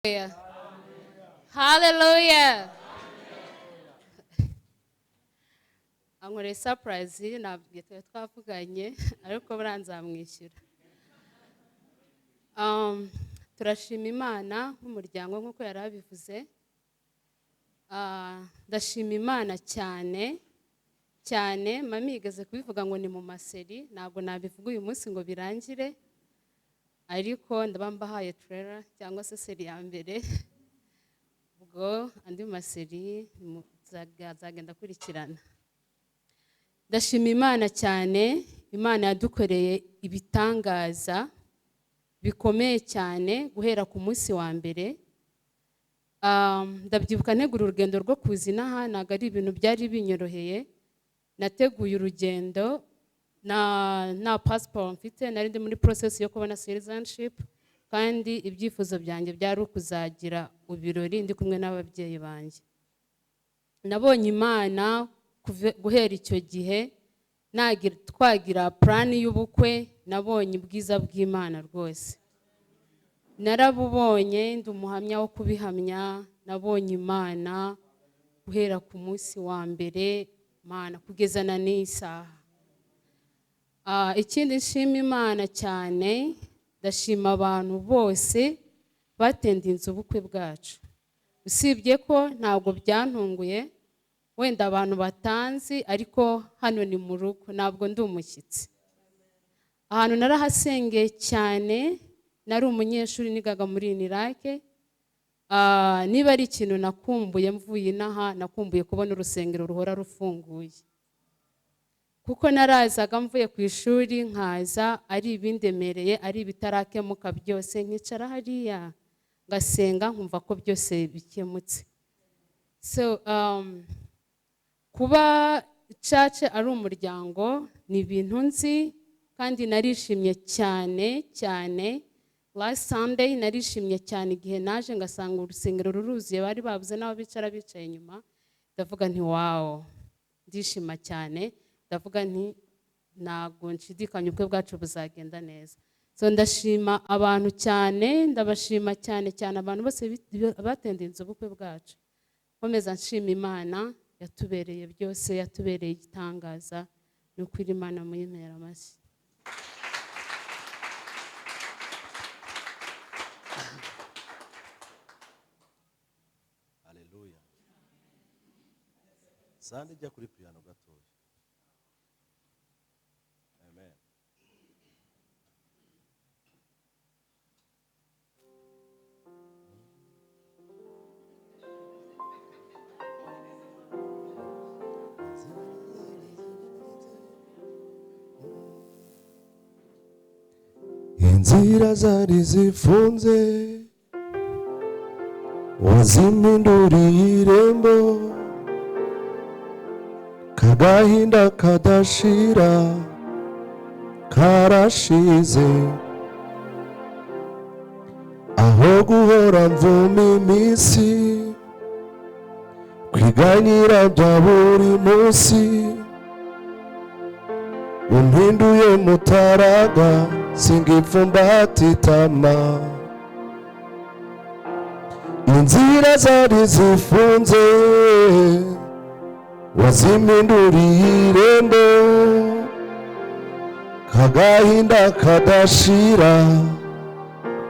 Hallelujah. Hallelujah. Ankoreye surprise, ntabwo twari twavuganye, ariko buriya nzamwishyura. Turashima Imana nk'umuryango nk'uko yari abivuze. Ndashima Imana cyane cyane. Mami yigeze kubivuga ngo ni mu maseri, ntabwo nabivuga uyu munsi ngo birangire, ariko ndaba mbahaye trailer cyangwa se seri ya mbere, ubwo andi maseri azagenda akurikirana. Ndashima Imana cyane, Imana yadukoreye ibitangaza bikomeye cyane guhera ku munsi wa mbere. Ndabyibuka ntegura urugendo rwo kuza inaha, ntabwo ari ibintu byari binyoroheye. Nateguye urugendo na passport mfite, nari ndi muri process yo kubona citizenship, kandi ibyifuzo byanjye byari ukuzagira ibirori ndi kumwe n'ababyeyi banjye. Nabonye Imana guhera icyo gihe twagira plan y'ubukwe, nabonye ubwiza bw'Imana rwose. Narabubonye, ndi umuhamya wo kubihamya. Nabonye Imana guhera ku munsi wa mbere, Imana kugeza na n'isaha. Ikindi nshima Imana cyane, ndashima abantu bose batendinze ubukwe bwacu. Usibye ko ntabwo byantunguye, wenda abantu batanzi, ariko hano ni mu rugo, ntabwo ndi umushyitsi. Ahantu narahasengeye cyane, nari umunyeshuri nigaga muri Inirake. Niba ari ikintu nakumbuye mvuye inaha, nakumbuye kubona urusengero ruhora rufunguye, kuko narazaga mvuye ku ishuri nkaza ari ibindemereye, ari ibitarakemuka byose, nkicara hariya ngasenga nkumva ko byose bikemutse. So kuba church ari umuryango ni ibintu nzi, kandi narishimye cyane cyane. Last Sunday narishimye cyane igihe naje ngasanga urusengero ruruzuye, bari babuze n'aho bicara, bicaye inyuma. Ndavuga nti wow, ndishima cyane, ndavuga nti ntabwo nshidikanya ubukwe bwacu buzagenda neza. So ndashima abantu cyane, ndabashima cyane cyane abantu bose batendinze ubukwe bwacu. Nkomeza nshima Imana yatubereye byose, yatubereye igitangaza. Ni ukwira Imana muyimpera amashyi. Haleluya. Sande ijya kuri piano gatoya. Amen. Inzira zari zifunze wazimpinduriye irembo, kagahinda kadashira karashize, aho guhora mvuma iminsi kwiganyira bya buri munsi, umpinduye mutaraga singipfumbata itama. Inzira zari zifunze wazimpinduriye irembo, kagahinda kadashira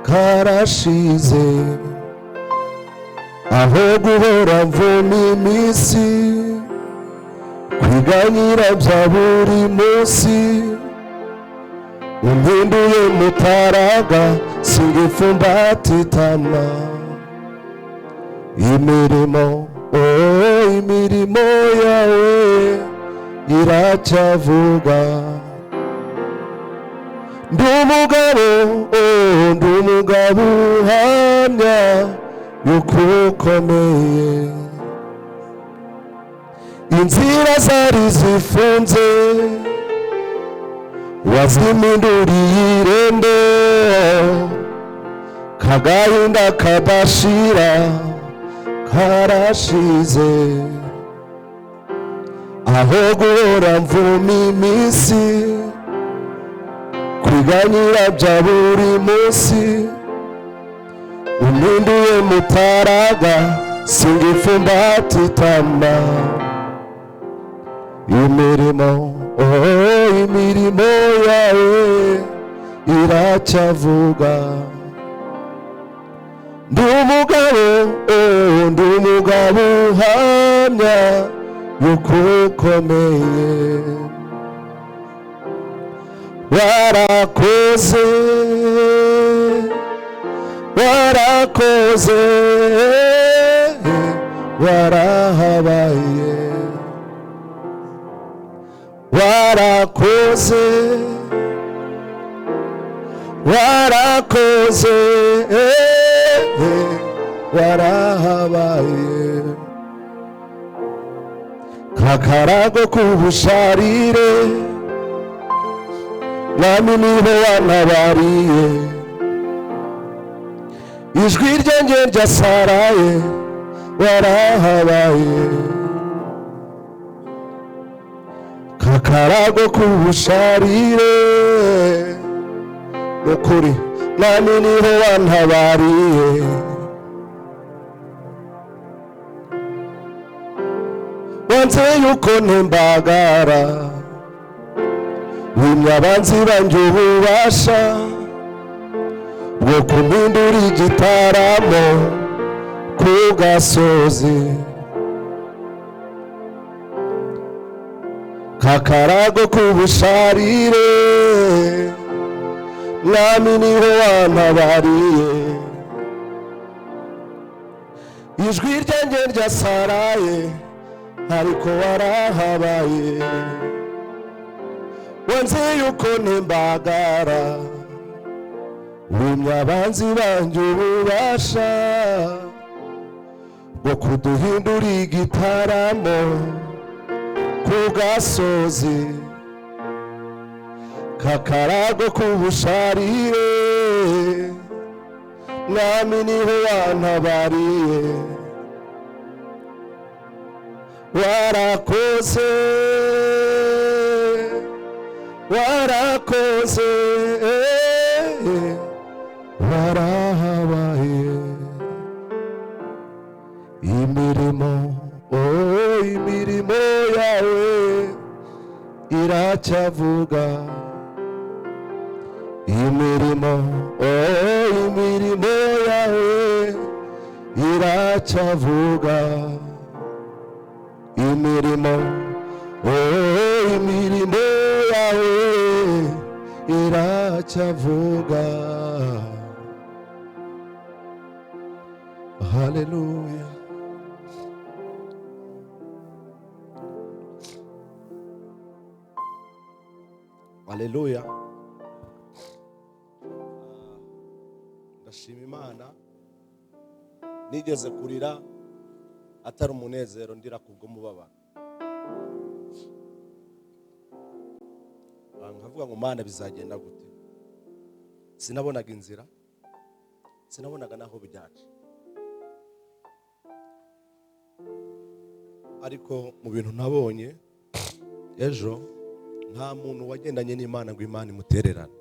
karashize, aho guhora mvuma iminsi kwiganyira bya buri munsi, umpinduye mutaraga singipfumbata itama. Imirimo, oh, imirimo yawe iracyavuga, ndi umugabo, oh, ndi umugabo uhamya yuko ukomeye. Inzira zari zifunze wazimpinduriye irembo, kagahinda kadashira karashize, aho guhora mvuma iminsi kwiganyira bya buri munsi, Umpinduye mutaraga, singipfumbata itama. Imirimo, oh, imirimo yawe iracyavuga. Ndi umugabo, oh, ndi umugabo uhamya yuko ukomeye. Warakoze, warakoze, warahabaye. Warakoze, warakoze, warahabaye. Kakarago k'ubusharire, Mwami, niho wantabariye. Ijwi ryanjye ryasaraye, warahabaye. Kakarago k'ubusharire, nukuri, Mwami, niho wantabariye. Wanze yuko ntembagara, wimye abanzi banjye ububasha bwo kumpindura igitaramo ku gasozi. Kakarago k'ubusharire, Mwami, niho wantabariye. Ijwi ryanjye ryasaraye, ariko warahabaye. Wanze yuko ntembagara, wimye abanzi banjye ububasha bwo kuduhindura igitaramo ku gasozi. Kakarago k'ubusharire, Mwami, niho wantabariye. Warakoze, warakoze, warahabaye. Imirimo, oh, imirimo yawe iracyavuga. Imirimo, oh, imirimo yawe iracyavuga. Imirimo, oh, imirimo yawe iracyavuga. Haleluya. Haleluya. Ndashima Imana. Nigeze kurira atari umunezero, ndira kubw'umubabaro, nkavuga ngo: "Mana, bizagenda gute?" Sinabonaga inzira, sinabonaga n'aho byaca. Ariko mu bintu nabonye ejo, nta muntu wagendanye n'Imana ngo Imana imutererane.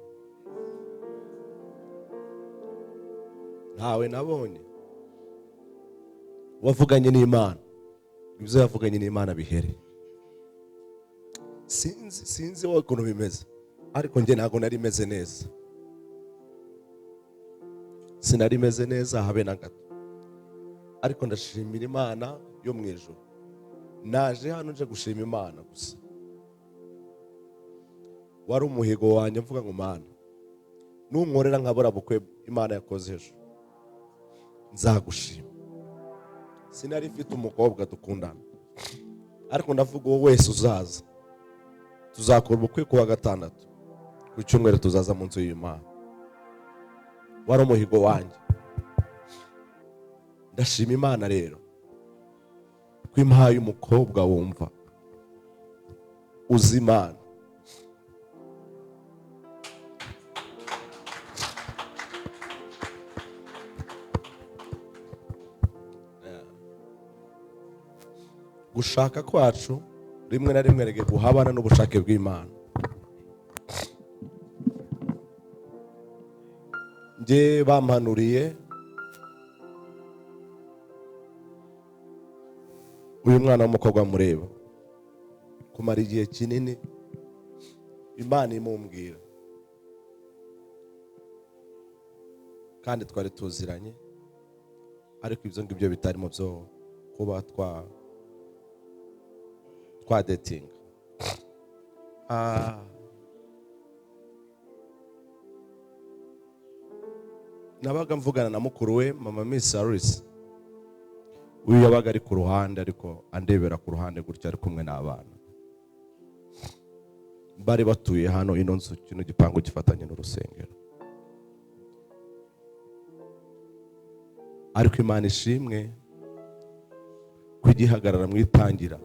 Ntawe nabonye wavuganye n'Imana, ibyo yavuganye n'Imana bihere. Sinzi, sinzi wowe ukuntu bimeze, ariko njye ntabwo nari meze neza, sinari meze neza habe na gato. Ariko ndashimira Imana yo mu ijuru. Naje hano nje gushima Imana gusa. Wari umuhigo wanjye, mvuga ngo: "Mana, nunkorera nkabura bukwe Imana yakoze ejo, nzagushima." Sinari mfite umukobwa dukundana, ariko ndavuga: "Uwo wese uzaza, tuzakora ubukwe ku wa gatandatu, ku cyumweru tuzaza mu nzu y'Imana." Wari umuhigo wanjye. Ndashima Imana rero ko impaye umukobwa wumva, uzi Imana. Gushaka kwacu rimwe na rimwe rege guhabana n'ubushake bw'Imana. Njye bampanuriye Uyu mwana w'umukobwa mureba kumara igihe kinini, Imana imumbwira, kandi twari tuziranye, ariko ibyo ngibyo bitarimo byo kuba twadetinga. Nabaga mvugana na mukuru we mama Miss Harris, uyu yabaga ari ku ruhande, ariko andebera ku ruhande gutya, ari kumwe n'abana bari batuye hano ino nzu, kino gipangu gifatanye n'urusengero. Ariko Imana ishimwe ko igihagarara mu itangira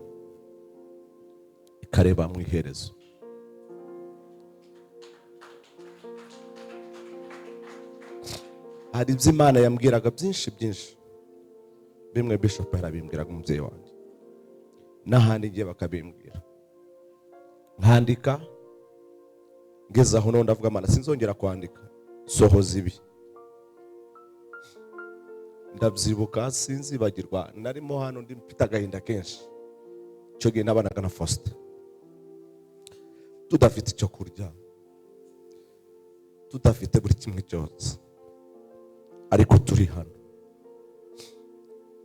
ikareba mu iherezo. Hari ibyo Imana yambwiraga byinshi byinshi, bimwe Bishop yarabimbwiraga umubyeyi wanjye, n'ahandi ngiye bakabimbwira, nkandika. Ngeze aho none ndavuga, Mana sinzongera kwandika, sohoza ibi. Ndabyibuka sinzibagirwa, narimo hano ndi mfite agahinda kenshi. Icyo gihe nabanaga na Faustin, tudafite icyo kurya, tudafite buri kimwe cyose, ariko turi hano.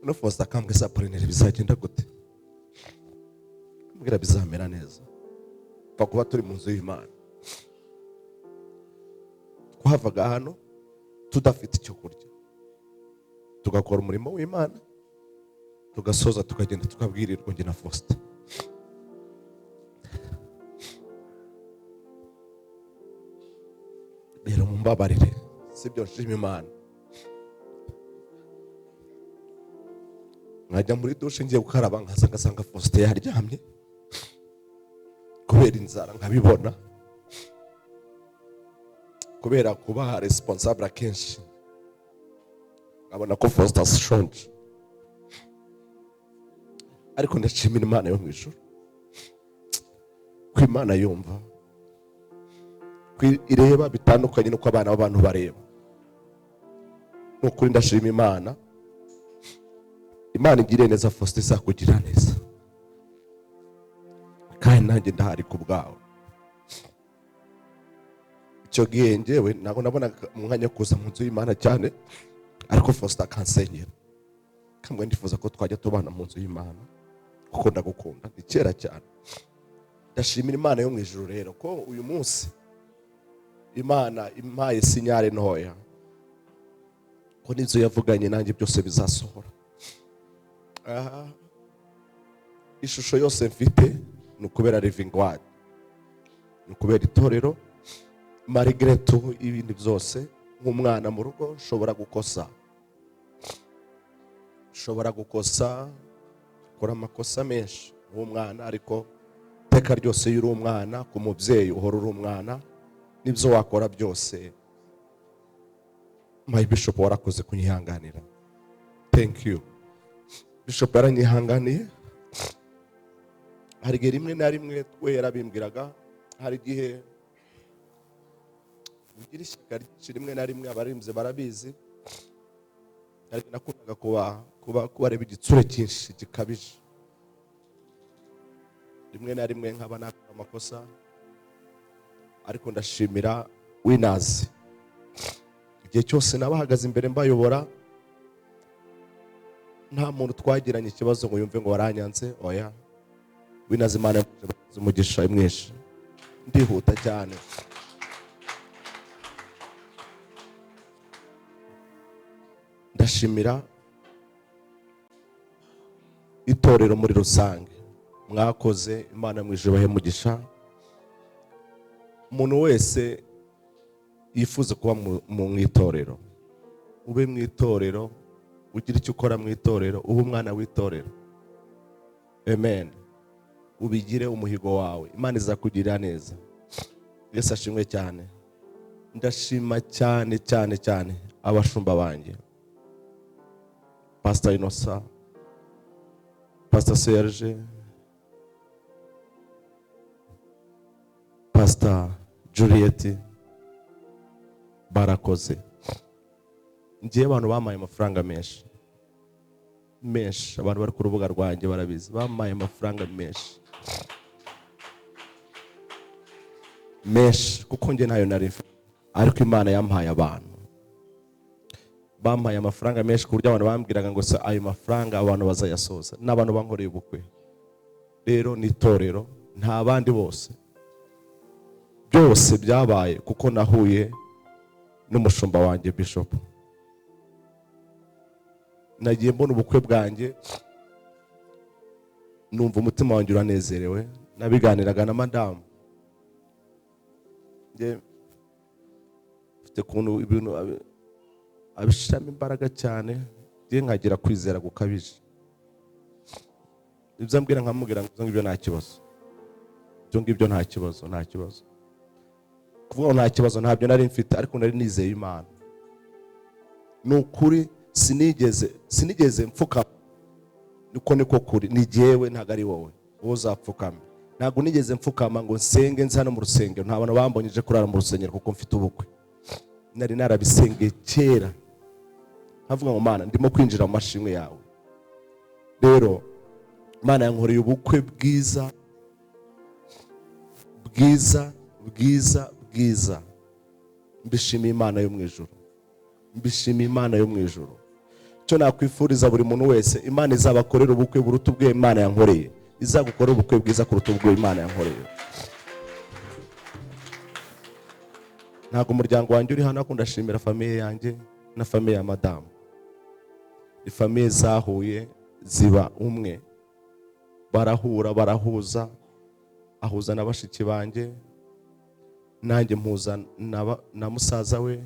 No Faustin akambwira, ese Apollinaire bizagenda gute? Ambwira bizamera neza, pfa kuba turi mu nzu y'Imana. Twavaga hano tudafite icyo kurya, tugakora umurimo w'Imana, tugasoza tukagenda tukabwirirwa njye na Faustin. Rero mumbabarire, sibyo, nshima Imana. Nkajya muri dushe ngiye gukaraba, nkaza ngasanga Faustin yaryamye kubera inzara, nkabibona kubera kuba responsable akenshi, nkabona ko Faustin ashonje. Ariko ndashimira Imana yo mu ijuru ko Imana yumva, ko ireba bitandukanye n'uko abana b'abantu bareba. Ni ukuri ndashima Imana. Imana igiriye neza Faustin, izakugira neza, kandi nanjye ndahari ku bwawe. Icyo gihe njyewe ntabwo nabonaga umwanya wo kuza mu nzu y'Imana cyane, ariko Faustin akansengera, kamwe ndifuza ko twajya tubana mu nzu y'Imana kuko ndagukunda, ni kera cyane. Ndashimira Imana yo mu ijuru rero ko uyu munsi Imana impaye sinyare ntoya ko n'ibyo yavuganye nanjye byose bizasohora. Ishusho yose mfite ni ukubera Living Word, ni ukubera itorero. Malgré tout ibindi byose, nk'umwana mu rugo nshobora gukosa, ukora amakosa menshi nk'umwana, ariko iteka ryose iyo uri umwana ku mubyeyi uhora uri umwana, n'ibyo wakora byose. My Bishop warakoze kunyihanganira, thank you. Bishop yaranyihanganiye. Hari igihe rimwe na rimwe we yarabimbwiraga, hari igihe ugira ishyaka ryinshi rimwe na rimwe, abarinze barabizi, ariko nakundaga kubareba igitsure cyinshi gikabije. Rimwe na rimwe nkaba nakora amakosa, ariko ndashimira Winners. Igihe cyose nabahagaze imbere mbayobora, nta muntu twagiranye ikibazo ngo yumve ngo waranyanze, oya. Winners, Imana umugisha mwinshi. Ndihuta cyane. Ndashimira itorero muri rusange, mwakoze, Imana mu ijuru ibahe umugisha. Umuntu wese yifuza kuba mu itorero, ube mu itorero, ugire icyo ukora mu itorero, ube umwana w'itorero. Amen. Ubigire umuhigo wawe, Imana izakugirira neza. Yesu ashimwe cyane. Ndashima cyane cyane cyane abashumba banjye, Pastor Innocent, Pastor Serge, Pastor Juliet, barakoze. Ngiye abantu bamaye amafaranga menshi, Menshi. Abantu bari ku rubuga rwanjye barabizi, bampaye amafaranga menshi menshi, kuko njye ntayo nari mfite, ariko Imana yampaye abantu bampaye amafaranga menshi, ku buryo abantu bambwiraga ngo se ayo mafaranga abantu bazayasoza. N'abantu bankoreye ubukwe rero ni itorero, nta bandi bose. Byose byabaye kuko nahuye n'umushumba wanjye Bishop. Nagiye mbona ubukwe bwanjye, numva umutima wanjye uranezerewe. Nabiganiraga na madamu, njye mfite ukuntu ibintu abishyiramo imbaraga cyane, njye nkagira kwizera gukabije. Ibyo ambwira nkamubwira ngo ibyo ngibyo nta kibazo, ibyo ngibyo nta kibazo, nta kibazo. Kuvuga ngo nta kibazo ntabyo nari mfite, ariko nari nizeye Imana. Ni ukuri sinigeze mfukama, niko niko kuri, ni jyewe, ntabwo ari wowe, wowe uzapfukama. Ntabwo nigeze mfukama ngo nsenge nzi hano mu rusengero. Nta bantu bambonye nje kurara mu rusengero kuko mfite ubukwe. Nari narabisengeye kera, nkavuga ngo Mana, ndimo kwinjira mu mashimwe yawe. Rero Imana yankoreye ubukwe bwiza bwiza bwiza bwiza. Mbishimiye Imana yo mu ijuru, mbishimiye Imana yo mu ijuru. Icyo nakwifuriza buri muntu wese, Imana izabakorera ubukwe buruta ubwo Imana yankoreye, izagukorera ubukwe bwiza kuruta ubwo Imana yankoreye. Ntabwo umuryango wanjye uri hano, ariko ndashimira famille yanjye na famille ya madamu. Ifamiye zahuye ziba umwe, barahura barahuza, ahuza na bashiki banjye, nanjye mpuza na musaza we,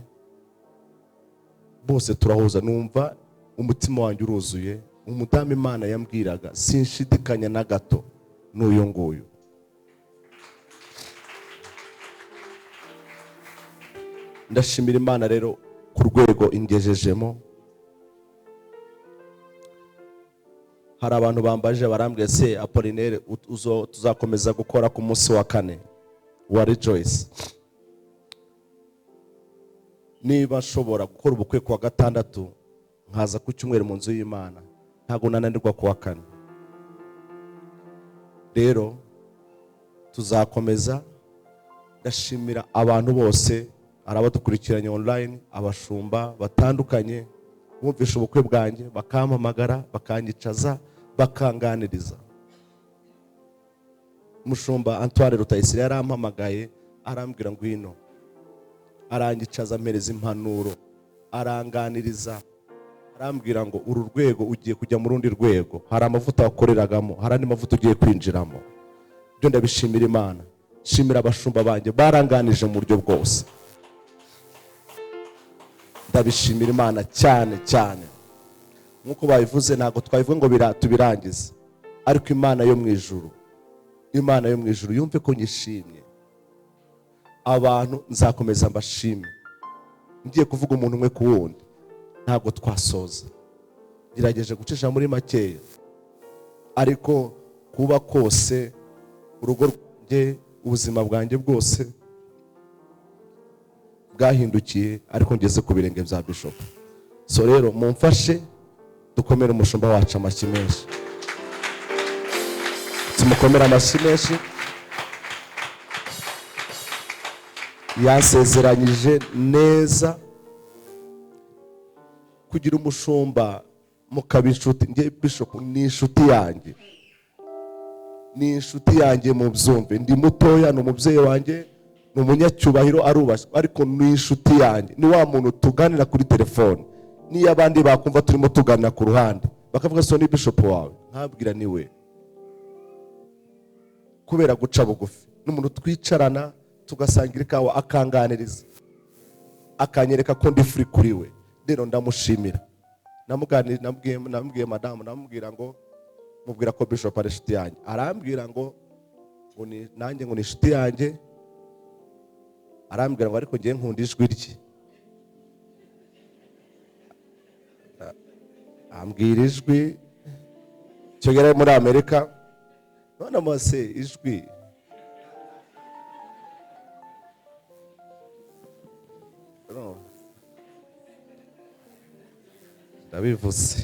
bose turahuza. Numva umutima wanjye uruzuye. Umudamu Imana yambwiraga sinshidikanya na gato n'uyu nguyu. Ndashimira Imana rero ku rwego ingejejemo. Hari abantu bambaje barambwiye se Apollinaire tuzakomeza gukora ku munsi wa kane wa Rejoice. Niba nshobora gukora ubukwe ku wa gatandatu nkaza ku cyumweru mu nzu y'Imana, ntabwo nananirwa ku wa kane. Rero tuzakomeza. Ndashimira abantu bose, hari abadukurikiranye online, abashumba batandukanye bumvishe ubukwe bwanjye bakampamagara, bakanyicaza, bakanganiriza. Umushumba Antoine Rutayisire yarampamagaye arambwira ngwino, aranyicaza, ampereza impanuro, aranganiriza, arambwira ngo uru rwego ugiye kujya mu rundi rwego, hari amavuta wakoreragamo, hari andi mavuta ugiye kwinjiramo. Ibyo ndabishimira Imana. Shimira abashumba banjye baranganije mu buryo bwose, ndabishimira Imana cyane cyane. Nkuko babivuze, ntabwo twabivuga ngo tubirangize, ariko Imana yo mu ijuru, Imana yo mu ijuru yumve ko nyishimye. Abantu nzakomeza mbashime. Ngiye kuvuga umuntu umwe ku wundi ntabwo twasoza, gerageje gucisha muri makeya, ariko kuba kose urugo rwanjye, ubuzima bwanjye bwose bwahindukiye, ariko ngeze ku birenge bya Bishop. So rero mumfashe dukomere umushumba wacu amashyi menshi, tumukomere amashyi menshi. Yasezeranyije neza kugira umushumba mukaba inshuti. Nge Bishop ni inshuti yanjye, ni inshuti yanjye, mubyumve. Ndi mutoya, ni umubyeyi wanjye, ni umunyacyubahiro, arubashywe, ariko ni inshuti yanjye. Ni wa muntu tuganira kuri telefone, niyo abandi bakumva turimo tuganira ku ruhande bakavuga so ni Bishop wawe, nkabwira ni we, kubera guca bugufi. N'umuntu twicarana tugasangira ikawa, akanganiriza, akanyereka ko ndi free kuri we. Rero ndamushimira. Namubwiye madamu, namubwira ngo mubwira ko Bishop ari inshuti yanjye, arambwira ngo nanjye ngo ni inshuti yanjye, arambwira ngo ariko ngiye nkunda ijwi rye, ambwira ijwi cyo yari muri Amerika, none mose ijwi ndabivuze.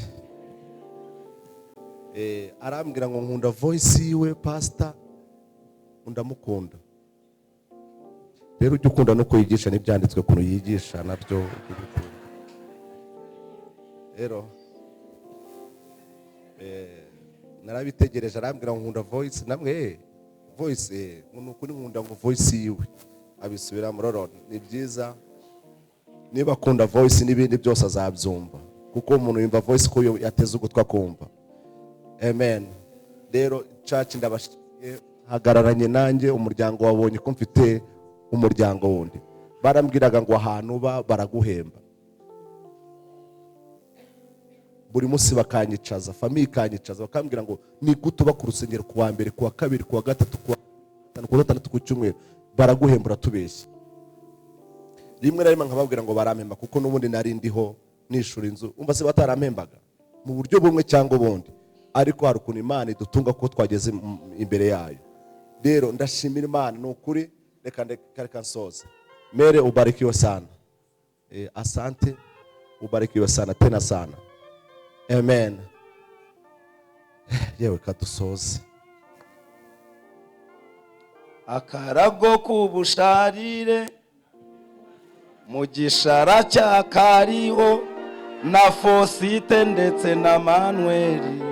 Arambwira ngo nkunda voice yiwe, pastor, ndamukunda. Rero ujya ukunda no kuyigisha n'ibyanditswe, ukuntu yigisha nabyo ujye ubikunda. Rero narabitegereje, arambwira ngo nkunda voice namwe, voice, ngo ni ukuri nkunda ngo voice yiwe, abisubiramo. Rero ni byiza, niba akunda voice n'ibindi byose azabyumva, kuko umuntu yumva voice ko yateze ugutwi akumva. Amen. Rero church, ndabashimiye, hagararanye nanjye. Umuryango wabonye ko mfite umuryango wundi. Barambwiraga ngo ahantu uba baraguhemba buri munsi, bakanyicaza, famille ikanyicaza, bakambwira ngo ni gute uba ku rusengero ku wa mbere, ku wa kabiri, ku wa gatatu, ku wa gatanu, ku wa gatandatu, ku cyumweru? Baraguhemba, uratubeshya. Rimwe na rimwe nkababwira ngo barampemba, kuko n'ubundi nari ndiho nishura inzu. Umva se batarampembaga mu buryo bumwe cyangwa ubundi? Ariko hari ukuntu Imana idutunga kuko twageze imbere yayo. Rero ndashimira Imana, ni ukuri. Reka nsoze. Mere, ubarikiwe sana. Asante, ubarikiwe sana tena sana. Amen. Yewe, kadusoze. Akarago k'ubusharire mu gishara cya Kariho na Fosite ndetse na Manweri.